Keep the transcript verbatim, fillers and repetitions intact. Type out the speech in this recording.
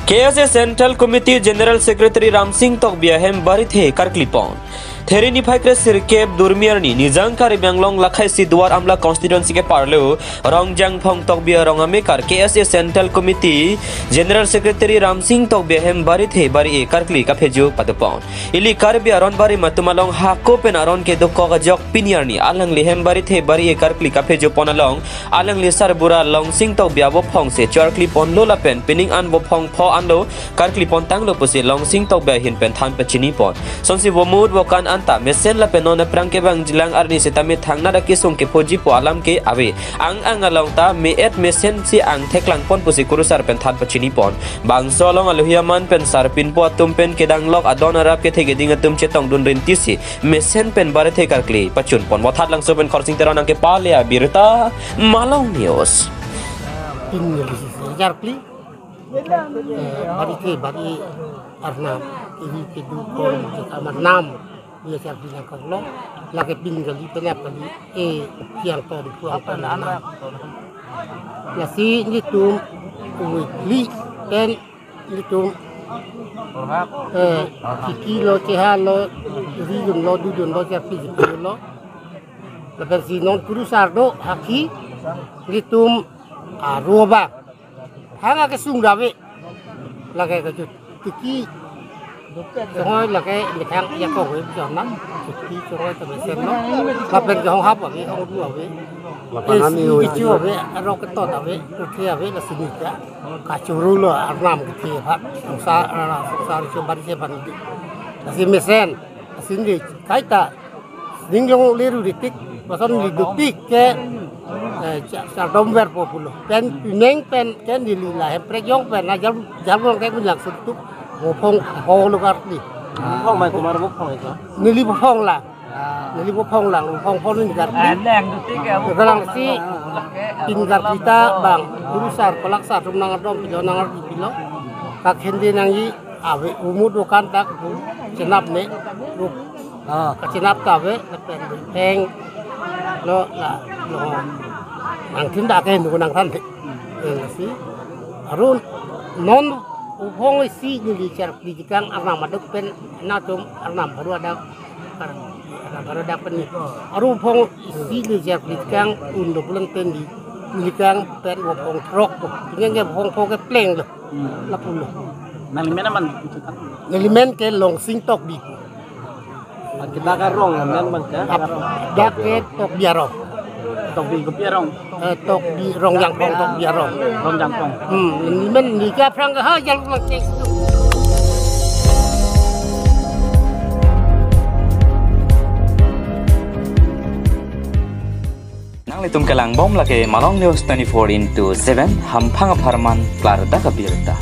K S A Central Committee General Secretary Ramsing Tokbi ahem barithe karkli pon. Theri niphai kresirkep Durmi arni Nijang Karbi Anglong lakhai si Duar Amla constituency keparlo Rongjangphong Tokbi arong amekar K S A Central Committee General Secretary Ramsing Tokbi ahem barithe bari-e karkli kaphejo padopon. Ili Karbi aron bari matum along hako pen aron kedokok ajok pini arni alangli hem barithe bari-e karkli kaphejo pon along alangli sarbura Longsing Tokbi abophong se chorkli ponlo lapen pining an bophong pho anlo karkli pontanglo pusi Longsing Tokbi ahin pen than pachini pon. Sonsi bomut bokan anta mesen lapen non aphrang kevang jilang arni sitame thangnat akesung kephoji po alam ke ave. Ang ang along ta me-et mesen si ang theklang pon pusi kurusar pen than pachini pon. Bangso along alohi aman pen sarpinpo atum pen kedanglok adon arap kethe keding atum chetongdun rinti si mesen pen barithe karkli pachun pon. Vothatlangso pen Khorsing Teron nangkepale abirta Malong News. Pin neli si karkli. Eh, barithe bari arnam. Ili kedo kon jika arnam. Dia siap bilang kok lo. Lake pin kali penap kali. Eh, kiang to di kuang to na. Lasi nelitum uwi kli pen nelitum, eh, kiki lo, cheha lo, ridun lo, dudun lo, chepi lo. Lapen si non kurusar do haki nelitum, ah, roba. Hanga kesung dave. Lake kejut tiki. Chongoi lake methang ya kong we jona. Tiki chongoi ta mesen lo. Lapen jong hap ave, ong du ave. Lapen eh, ani si ave. Kecho ave, arok ketot ave, roti ave, lasi nika. Kachuru lo arnam kethe hak. Songsa, ah, songsa richo bari se ban. Lasi mesen, lasi ni kaita. Ning long liru ritik, pason lidutik ke, eh, cha-, chardom ver po pulo. Pen pining pen ke neli la hemprek jong pen na jal, jal long ke milang suntuk, bophong ho lo karkli. Bophong mai kumar bophong ito. Neli bophong lang. Neli bophong lang, bophong pon ni karkli. Leng dutik ya. Kelang si pin karkli ta bang, kurusar, palaksar, tum nang adom pilo, nang ardi pilo. Kakhende nangji ave, umut dokan tak, chenap ne, ruk. Ah. Kachenap ta ave, lapen peng lo la lo. Nangthin dak ke nu nangthan the. Eh, si. Arun non uphong isi neli char pidikang arnam aduk pen natum arnam baru ada kar-, arnam baru ada pen ni. Arun uphong isi neli char pidikang unduk bulan pen di. Pidikang pen uphong trok tu. Tinggal ke uphong pho ke pleng lo. Hmm. Lapulo. Nangli men aman? Neli men ke Longsing Tokbi. Kita ka rong men bang ya? Dak ke Tokbi arong. Tokbi kopi arong? Eh, Tokbi Rongjangphong Tokbi arong. Rongjangphong. Hmm, neli men neli ke aphrang ke ha jal lang cek. Nanglitum kelangbom lake Malong News twenty-four into seven, hamphang apharman klardak abirta.